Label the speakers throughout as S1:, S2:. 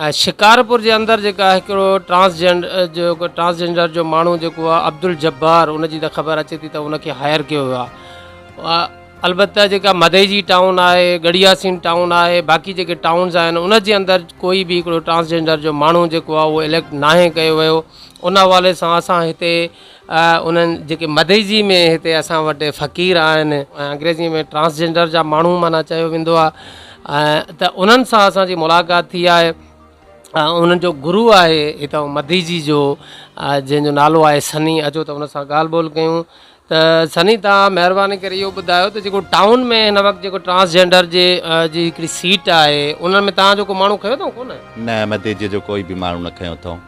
S1: ۽ شڪارپور جي اندر جيڪا هڪڙو ٽرانسجينڊ جو ٽرانسجينڊر جو ماڻهو جيڪو آهي عبدالجبار ان جي ته خبر اچي ٿي ته ان کي هائر ڪيو ويو آهي البته جيڪا مدئجي ٽائون آهي ڳڙهياسين ٽائون آهي باقي جيڪي ٽائونز آهن ان جي اندر ڪوئي به هڪڙو ٽرانسجينڊر جو ماڻهو جيڪو آهي اهو اليڪٽ ناهي ڪيو ويو ان حوالي سان اسان هتي انهن جيڪي مدئجي ۾ هتي اسان وٽ فقير آهن ۽ انگريزي ۾ ٽرانسجينڊر جا ماڻهو معنيٰ چيو ويندو آهي ته انهن سان اسان جي ملاقات ٿي آهي انهن جو گرو آهي هتان مديجي جو جنهن جو نالو آهي سني اچو ته ان سان ڳالهه ٻولهه ڪيون ته سني تان مهرباني ڪري اهو ٻڌايو ته جيڪو ٽائون ۾ هن وقت جيڪو ٽرانسجينڊر جي جي هڪڙي سيٽ آهي انهن ۾ تان جو ڪو ماڻهو کنيو اٿئون ڪونه؟
S2: نه مديجي جو ڪوئي به ماڻهو نه کنيو اٿئون.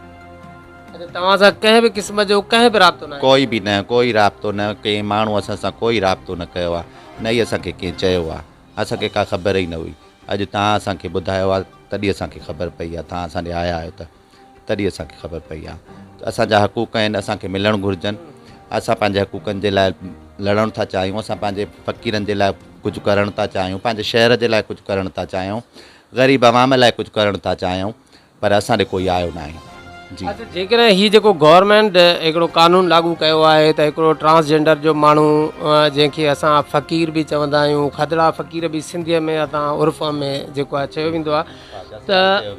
S1: اچا توهان سان ڪنهن به قسم جو ڪنهن به رابطو نه آهي؟
S2: ڪوئي به نه ڪوئي رابطو نه ڪنهن ماڻهو اسان سان ڪوئي رابطو نه ڪيو آهي نه ئي اسان کي ڪنهن چيو آهي. اسان کي ڪا خبر ئي نه هئي. اڄ توهان اسان کي ٻڌايو آهي تڏهن اسان کي خبر پئي آهي. توهان اسان ڏي آيا آهيو ته تڏهن اسان کي خبر پئي آهي ته اسان جا حقوق آهن اسان کي ملڻ گهرجن. اسان پنهنجي حقوقن جي لاء لڙڻ ٿا چاهيون. اسان پنهنجي فقيرن جي لاء ڪجهه ڪرڻ ٿا چاهيون. پنهنجي شهر جي لاء ڪجهه ڪرڻ ٿا چاهيون. غريب عوام لاء ڪجهه ڪرڻ ٿا چاهيون. پر اسان ڏي ڪوئي آيو ناهي جي.
S1: اچا جيڪڏهن هي جيڪو گورنمينٽ هڪڙو قانون لاڳو ڪيو آهي ته هڪڙو ٽرانس جينڊر جو ماڻهو جنهن کي اسان فقير به چوندا آهيون کدڙا فقير به سنڌيء ۾ اسان عرف ۾ جيڪو آهي چيو ويندو آهي ته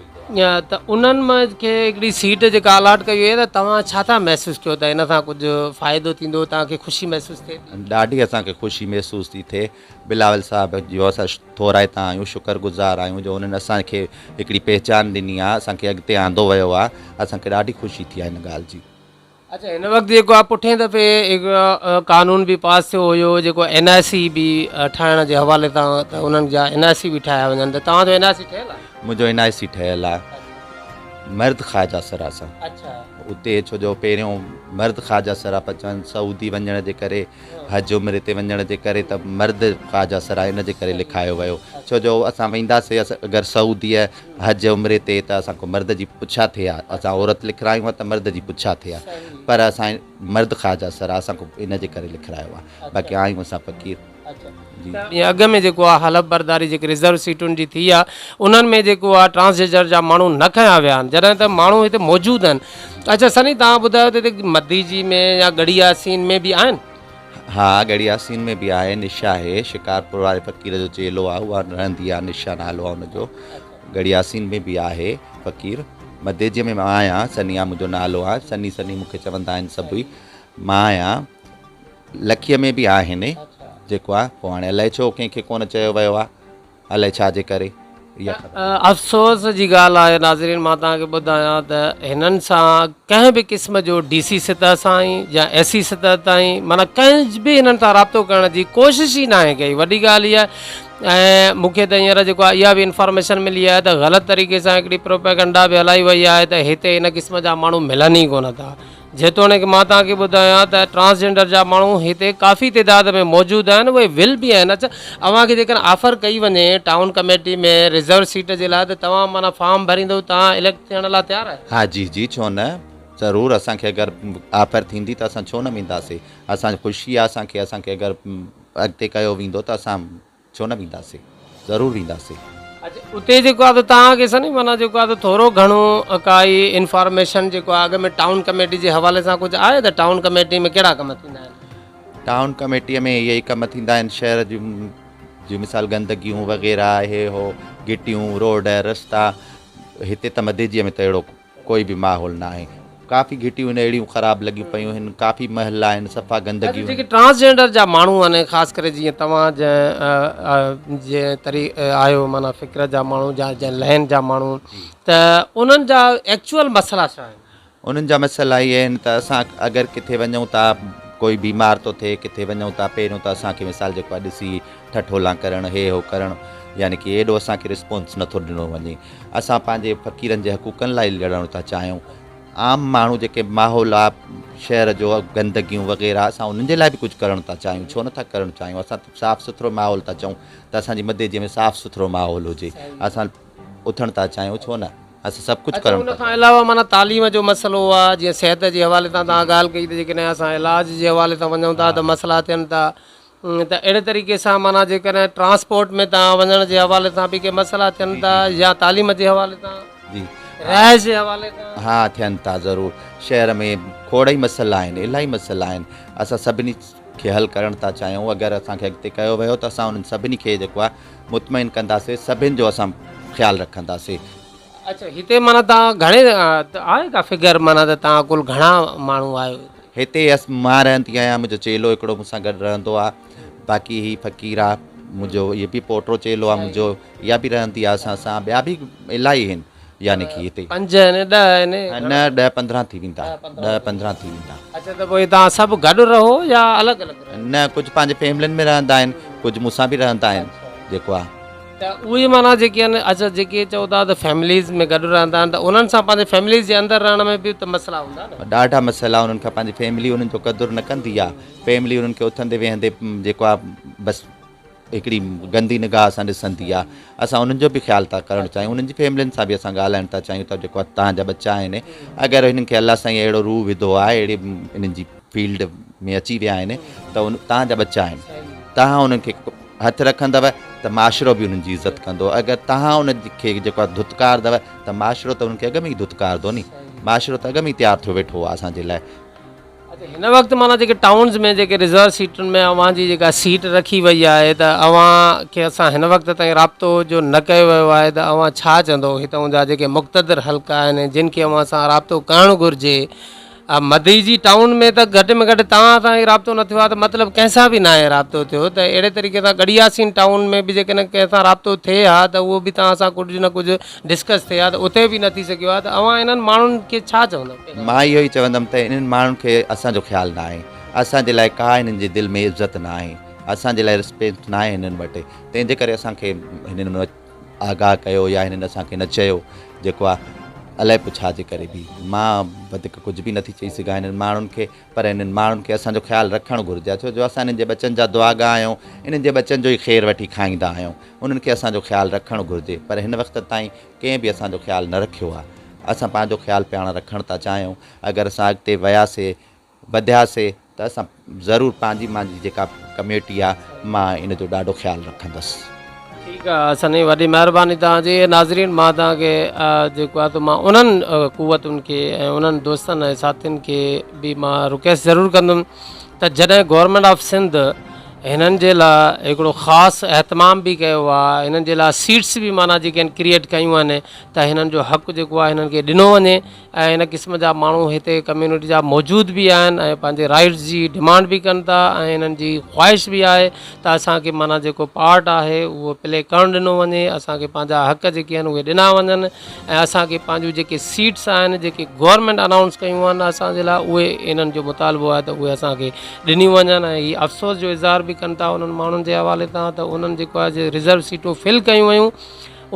S1: ته انهن مان کي هڪڙي سيٽ جيڪا الاٽ ڪئي وئي آهي ته توهان ڇا ٿا محسوس ڪيو ته ان سان ڪجهه فائدو ٿيندو توهان کي خوشي محسوس ٿئي ٿي؟
S2: ڏاڍي اسان کي خوشي محسوس ٿي ٿئي بلاول صاحب جو اسان ٿورائتا آهيون شڪر گذار آهيون جو انهن اسان کي هڪڙي پهچان ڏني آهي اسان کي اڳتي آندو ويو آهي اسان کي ڏاڍي خوشي ٿي آهي ان ڳالهه جي.
S1: اڇا هن وقت جيڪو آهي پٺئين دفعي هڪ قانون به پاس ٿيو هيو جيڪو اين آء سي به ٺاهڻ جي حوالي سان ته انهن جا اين آء سي به ٺاهيا وڃن ته توهان جو اين آء سي ٺهيل آهي؟
S2: منهنجو اين آء سي ٺهيل آهي مرد خواجه سرا سان اتي ڇو جو پهريون مرد خواجه سرا پيا چون سعودي وڃڻ جي ڪري حج عمري تي وڃڻ جي ڪري ته مرد خواجه سرا ان جي ڪري لکايو ويو ڇو جو اسان وينداسي اگر سعوديء حج عمري تي ته اسان کان مرد جي پڇا ٿئي ها اسان عورت لکرايون ها ته مرد جي پڇا ٿئي ها پر اسان مرد خواجه سرا اسان کان ان جي ڪري لکرايو آهي باقي آهيون اسان فقير
S1: جي. ڏينهن اڳ ۾ جيڪو آهي حلف برداري جيڪي ريزرو سيٽن جي ٿي آهي انهن ۾ جيڪو آهي ٽرانسجينڊر جا ماڻهو نه کنيا ويا آهن جڏهن ته ماڻهو هتي موجود آهن اڇا سني توهان ٻڌايو ته هتي مديجي ۾ يا ڳڙهي ياسين ۾ به آهن؟
S2: ها ڳڙهي ياسين ۾ به آهي نشا آهي شڪارپور واري فقير جو چيلو آهي اها رهندي آهي نشا نالو آهي ان جو ڳڙهي ياسين ۾ به آهي فقير مديجي ۾ مان آهيان سني آهي منهنجو نالو آهي سني سني مون کي چوندا آهن سڀئي مان آهيان لکيء ۾ به آهن جيڪو آهي پوء هاڻي الائي ڇو ڪنهن کي ڪونه چيو ويو آهي الائي ڇا جي ڪري اها خبر ناهي.
S1: افسوس جي ڳالهه آهي ناظرين مان توهان کي ٻڌايان ته هنن سان ڪنهن به قسم جو ڊي سي سطح سان ئي يا ايس سي سطح تائين معنيٰ ڪنهن به هنن سان رابطو ڪرڻ جي ڪوشش ئي ناهي ڪئي وڏي ڳالهه اها آهي ۽ مون کي ته هينئر جيڪو آهي اها به انفارميشن ملي آهي ته غلط طريقي سان هڪڙي پروپيگنڊا به هلائي وئي آهي ته هتي ان قسم جا ماڻهو ملن ئي ڪونه ٿا جيتوڻيڪ مان توهان کي ٻڌايان ته ٽرانسجينڊر جا ماڻهو هتي ڪافي تعداد ۾ موجود آهن اهي ول به آهن اڇا اوهان کي جيڪڏهن آفر ڪئي وڃي ٽائون ڪميٽي ۾ ريزرو سيٽ جي لاء ته توهان معنيٰ فارم ڀريندو توهان اليڪٽ ٿيڻ لاء تيار آهيو؟
S2: ها جي جي ڇو نه ضرور اسان کي اگر آفر ٿيندي ته اسان ڇو نه وينداسي اسان خوشي آهي اسان کي اسان کي اگر اڳتي ڪيو ويندو ته اسان ڇو نه وينداسي ضرور وينداسي.
S1: اچ اتي جيڪو آ ته توهان کي سني معنيٰ جيڪو آ ته ٿورو گهڻو ڪائي انفارميشن جيڪو آ اڳ ۾ ٽائون ڪميٽي جي حوالي سان ڪجهه آهي ته ٽائون ڪميٽي ۾ ڪهڙا ڪم ٿيندا آهن؟
S2: ٽائون ڪميٽي ۾ اهي ئي ڪم ٿيندا آهن شهر جون جي مثال گندگيون وغيره هي هو گهٽيون روڊ رستا هتي ته مديجي ۾ ته اهڙو ڪوئي به ماحول ناهي ڪافي گهٽيون هن اهڙيون خراب لڳيون پيون هن ڪافي محلا آهن صفا گندگيون
S1: جيڪي ٽرانسجينڊر جا ماڻهو آهن خاص ڪري جيئن توهان جنهن جنهن طري آهيو معنيٰ فڪر جا ماڻهو جا جنهن لائن جا ماڻهو ته انهن جا ايڪچوئل مسئلا ڇا آهن؟
S2: انهن جا مسئلا اهي آهن ته اسان اگر ڪٿي وڃون ٿا ڪوئي بيمار ٿو ٿئي ڪٿي وڃون ٿا پهريون ته اسان کي مثال جيڪو آهي ڏسي ٺٺولان ڪرڻ هي هو ڪرڻ يعني ڪي ايڏو اسان کي رسپانس نٿو ڏنو وڃي اسان پنهنجي فقيرن جي حقوقن لاء لڙڻ ٿا چاهيون. عام ماڻهو جيڪي ماحول آ شهر جو گندگيون وغيره اسان انهن جي لاء به ڪجهه ڪرڻ ٿا چاهيون ڇو نٿا ڪرڻ چاهيون اسان ته صاف سٿرو ماحول ٿا چئون ته اسان جي مديجي ۾ صاف سٿرو ماحول هجي اسان اٿڻ ٿا چاهيون ڇو نه اسان سڀ ڪجهه
S1: اڇا
S2: ڪرڻ
S1: ان
S2: ٿا
S1: کان
S2: چاهيون.
S1: علاوه معنيٰ تعليم جو مسئلو آ جيئن صحت جي حوالي سان توهان ڳالهه ڪئي ته جيڪڏهن اسان علاج جي حوالي سان وڃون ٿا ته مسئلا ٿين ٿا ته اهڙي طريقي سان معنيٰ جيڪڏهن ٽرانسپورٽ ۾ توهان وڃڻ جي حوالي سان به ڪي مسئلا ٿين ٿا يا تعليم جي حوالي سان.
S2: جي.
S1: رهائش جي حوالي سان.
S2: ها ٿين ٿا ضرور شهر ۾ کوڙ ئي مسئلا آهن الاهي مسئلا آهن اسان سڀني کي حل ڪرڻ ٿا چاهيون اگر اسان کي اڳتي ڪيو ويو ته اسان انهن سڀني کي جيڪو آهي مطمئن ڪنداسي سڀن جو اسان خيال رکنداسي.
S1: اڇا هتي معنيٰ توهان گهڻي آهي ڪا فگر معنيٰ ته توهان ڪل گهڻا ماڻهو آهيو
S2: هتي؟ هتي مان رهندي آهيان منهنجو چيلو هڪڙو مون سان گڏ رهندو آهي باقي هي فقير آهي منهنجو هي به پوٽو چيلو آهي منهنجو اها به رهندي آهي اسان سان ٻيا به الاهي آهن يعني ڪي هتي.
S1: پنج آهن ڏهه آهن؟
S2: نه ڏهه 15 ٿي ويندا 10 15 ٿي ويندا.
S1: اڇا ته پوء توهان سڀ گڏ رهو يا الڳ الڳ رهو؟
S2: نه ڪجهه پنهنجي فيملين ۾ رهندا آهن ڪجهه مون سان به رهندا آهن جيڪو آهي.
S1: ته اهي معنيٰ جيڪي آهن اڇا جيڪي چئو ٿا ته فيمليز ۾ گڏ رهندا آهن ته انهن سان پنهنجي فيمليز جي اندر رهڻ ۾ به ته مسئلا هوندا نه؟
S2: ڏاڍا مسئلا انهن کان پنهنجي فيملي انهن جو قدر نه ڪندي آهي فيملي انهن کي اٿندي ويهندي جيڪو آهي بس هڪڙي گندي نگاهه سان ڏسندي آهي اسان انهن جو به خيال ٿا ڪرڻ چاهيون انهن جي فيملين سان به اسان ڳالهائڻ ٿا چاهيون ته جيڪو توهان جا ٻچا آهن اگر هنن کي الله سائين اهڙو روح وڌو آهي اهڙي انهن جي فيلڊ ۾ اچي ويا آهن ته توهان جا ٻچا آهن توهان انهن کي هٿ رکندؤ ته معاشرو به انهن جي عزت ڪندو اگر توهان ان کي جيڪو آهي ڌتڪاردؤ ته معاشرو ته انهن کي اڳ ۾ ئي ڌتڪاردو ني معاشرو ته اڳ ۾ ئي تيار ٿيو ويٺو آهي اسان جي لاء.
S1: اڇا هن وقت معنيٰ جيڪي ٽائونز ۾ جيڪي رزرو سيٽن ۾ اوهان جي جيڪا سيٽ رکي وئي آهي ته اوهان کي اسان هن وقت تائين رابطو جو نه ڪيو ويو آهي ته اوهان ڇا چوندو هتان جا جيڪي مقتدر حلقا آهن جن کي اوهان سان رابطو ڪرڻ گهرجي مديجي ٽائون ۾ ته گهٽ ۾ گهٽ توهان سان ئي رابطو نه ٿيو آهي ته مطلب ڪنهن سان به ناهي رابطو ٿيو ته اهڙي طريقي سان ڳڙهي ياسين ٽائون ۾ به جيڪڏهن ڪنهن سان رابطو ٿئي ها ته اهو به توهان سان ڪجهه نه ڪجهه ڊسڪس ٿئي ها ته اتي به نه ٿي سگهيو آهي ته اوهان انهن ماڻهن کي ڇا چوندؤ؟
S2: مان اهو ئي چوندم ته انهن ماڻهن کي اسان جو خيال ناهي اسان جي لاء ڪا انهن جي دل ۾ عزت ناهي اسان جي لاء رسپيڪٽ ناهي هنن وٽ تنهن جي ڪري اسان کي هنن آگاهه ڪيو يا هنن اسان کي نه چيو جيڪو آ الائي پوء ڇا جي ڪري به مان وڌيڪ ڪجهه به نٿي چئي سگهان هنن ماڻهن کي پر هنن ماڻهن کي اسان جو خيال رکڻ گهرجي ڇو جو اسان هنن جي ٻچن جا دعاگا آهيون انهن جي ٻچن جو ئي خير وٺي کائيندا آهيون انهن کي اسان جو خيال رکڻ گهرجي پر هن وقت تائين ڪنهن به اسان جو خيال نه رکيو آ اسان پنهنجو خيال پاڻ رکڻ ٿا چاهيون اگر اسان اڳتي وياسي وڌياسي ته اسان ضرور پنهنجي مانجي جيڪا ڪميونٽي آ مان ان جو ڏاڍو خيال رکندس.
S1: ٺيڪ آ سني وڏي مهرباني توهان جي ناظرين مان توهان کي جيڪو آ ته مان انهن قوتن کي ۽ انهن دوستن ۽ ساٿين کي به مان رڪويسٽ ضرور ڪندم ته جڏهن گورنمينٽ آف سنڌ هنن جي لاء هڪڙو خاص اهتمام به ڪيو آ هنن جي لاء سيٽس به معنيٰ جيڪي آهن ڪريئيٽ ڪيون آهن ته هنن جو حق جيڪو آ هنن کي ڏنو وڃي ۽ ان قسم جا ماڻهو هتي ڪميونٽي جا موجود به آهن ۽ پنهنجي رائيٽس جي ڊمانڊ به ڪن ٿا ۽ انهن جي خواهش به آهي ته اسان کي معنيٰ جيڪو پارٽ آهي اهو پلي ڪرڻ ڏنو وڃي اسان کي پنهنجا حق جيڪي آهن اهي ڏنا وڃن ۽ اسان کي پنهنجون جيڪي سيٽس آهن جيڪي گورنمينٽ انائونس ڪيون آهن اسان جي لاء اهي انهن جو مطالبو آهي ته اهي اسان کي ڏنيون وڃن ۽ هي افسوس جو اظهار به ڪن ٿا انهن ماڻهن جي حوالي سان ته انهن جيڪو آهي رزرو سيٽون فل ڪيون ويون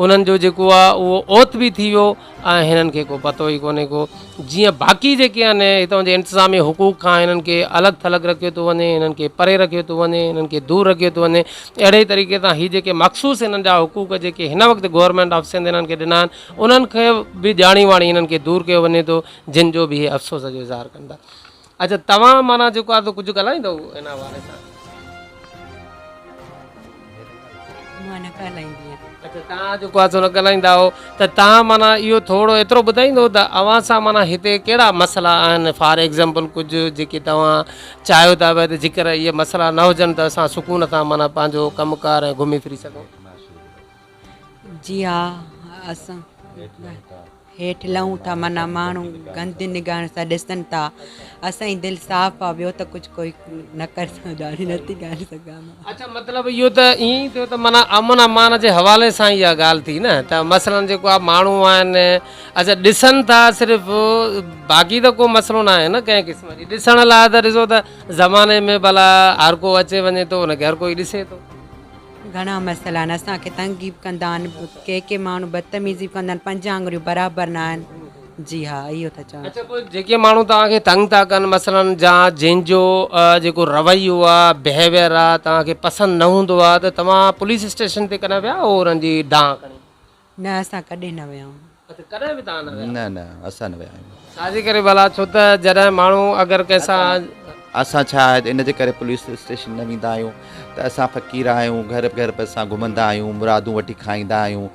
S1: انهن جو جيڪو آهي اهو اوت به ٿي ويو ۽ هنن کي ڪو پتو ئي ڪونهي ڪو جيئن باقي جيڪي آهن هتان جي انتظامي حقوق کان هنن کي الڳ ٿلڳ رکيو ٿو وڃي هنن کي پري رکيو ٿو وڃي هنن کي دور رکيو ٿو وڃي اهڙي طريقي سان هي جيڪي مخصوص هنن جا حقوق جيڪي هن وقت گورنمينٽ آف سنڌ هنن کي ڏنا آهن انهن کي به ڄاڻي واڻي هنن کي دور ڪيو وڃي ٿو جن جو به هي افسوس جو اظهار ڪن ٿا اچا توهان معنيٰ جيڪو آهي سو ڪجهه ڳالهائيندو ان حوالي سان؟
S3: مان نه ڳالهائيندي آهيان.
S1: اچا توهان جيڪو آهي سو نه ڳالهائيندا آهيو ته توهان معنيٰ اهو ٿورو ايترو ٻڌائيندو ته اوهان سان معنيٰ هتي ڪهڙا مسئلا آهن فار ايگزامپل ڪجهه جيڪي توهان چاهيو ٿا ته جيڪر اهي مسئلا نه هجن ته اسان سڪون سان معنيٰ پنهنجو ڪم ڪار ۽ گهمي ڦري سگهون.
S3: جي ها اسان هيٺ لهون ٿا معنيٰ ماڻهو گندي نگاهن سان ڏسن ٿا اسان جي دل صاف آ ٻيو ته ڪجهه ڪوئي نه ڪري سگهان نه ٿي ڳالهائي سگهان مان.
S1: اڇا مطلب اهو ته ائين ئي ٿيو ته معنيٰ امن امان جي حوالي سان اها ڳالهه ٿي نه ته مثلاً جيڪو آ ماڻهو آهن اڇا ڏسن ٿا صرف باقي ته ڪو مسئلو نه آهي نه ڪنهن قسم جي ڏسڻ لاء ته ڏسو ته زماني ۾ ڀلا هر ڪو اچي وڃي ٿو ان کي هر ڪوئي ڏسي ٿو.
S3: گهڻا مسئلا آهن اسان کي تنگ به ڪندا آهن ڪي ڪي ماڻهو بدتميزي به ڪندا آهن پنج آڱريون برابر نه آهن جي ها اهو ٿا چوان.
S1: اڇا پوء جيڪي ماڻهو توهان کي تنگ ٿا ڪن مثلا جا جنهن جو جيڪو رويو آ بهيويئر آ توهان کي پسند نه هوندو آ ته توهان پوليس اسٽيشن تي ڪڏهن ويا آهيو انهن جي دانهن کڻي؟
S3: نه اسان ڪڏهن نه ويا آهيون.
S1: اڇا ڪڏهن به توهان نه ويا؟
S2: نه نه اسان نه ويا آهيون.
S1: ڇا جي ڪري ڀلا ڇو ته جڏهن ماڻهو اگر ڪنهن سان.
S2: اسان ڇا آهي ته ان جي ڪري پوليس اسٽيشن نه ويندا آهيون ته اسان فقير آهيون گهر گهر به اسان گهمندا آهيون مرادون وٺي کائيندا آهيون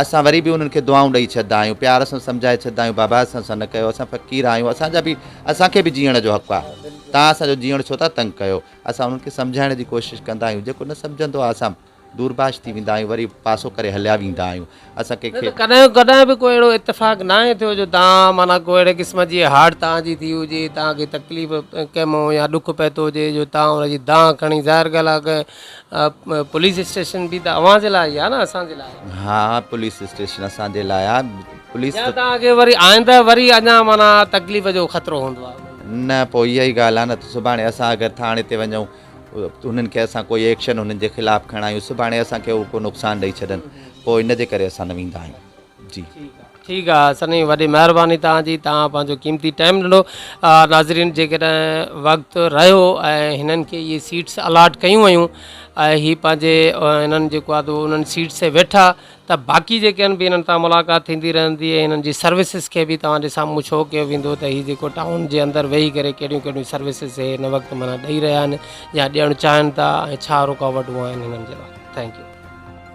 S2: اسان وري به انهن کي دعائون ڏئي ڇڏدا آهيون پيار سان سمجهائي ڇڏدا آهيون بابا اسان سان نه ڪيو اسان فقير آهيون اسان جا به اسان کي به جيئڻ جو حق آهي تان اسان جو جيئڻ ڇو ٿا تنگ ڪيو اسان انهن کي سمجهائڻ جي ڪوشش ڪندا آهيون جيڪو نه سمجهندو آهي اسان دورباش ٿي ويندا آهيون وري پاسو ڪري هليا ويندا آهيون اسان ڪنهن کي.
S1: نه ته ڪڏهن ڪڏهن به ڪو اهڙو اتفاق ناهي ٿيو جو توهان معنيٰ ڪو اهڙي قسم جي هارٽ توهان جي ٿي هجي توهان کي تڪليف ڪنهن مون يا ڏک پهتو هجي جو توهان ان جي دانهن کڻي ظاهر ڳالهه آهي پوليس اسٽيشن به ته اوهان جي لاء ئي آهي نه اسان جي لاء
S2: ها پوليس اسٽيشن اسان جي لاء آهي پوليس
S1: يا توهان کي وري آئنده وري اڃا معنيٰ تڪليف جو خطرو هوندو آهي.
S2: نه پوء اها ئي ڳالهه آهي نه ته سڀاڻي اسان اگر ٿاڻي تي وڃون انهن کي اسان ڪوئي ايڪشن انهن جي خلاف کڻايون سڀاڻي اسان کي هو ڪو نقصان ڏئي ڇڏن پوء ان جي ڪري اسان نه ويندا آهيون جي.
S1: ٺيڪ آ سني وڏي مهرباني توهان جي توهان پنهنجو قيمتي ٽائيم ڏنو ناظرين جيڪڏهن وقت رهيو ۽ هنن کي اهي سيٽس الاٽ ڪيون ويون ۽ هي پنهنجي هنن جيڪو آ انهن سيٽس تي ويٺا ته باقي جيڪي آهن به انهن تان ملاقات ٿيندي رهندي ۽ انهن جي سروسز کي به توهان جي سامهون شو ڪيو ويندو ته هي جيڪو ٽائون جي اندر ويهي ڪري ڪهڙيون ڪهڙيون سروسز هي هن وقت معنيٰ ڏئي رهيا آهن يا ڏيڻ چاهين ٿا ۽ ڇا رڪاوٽون آهن هنن جي لاء thank you.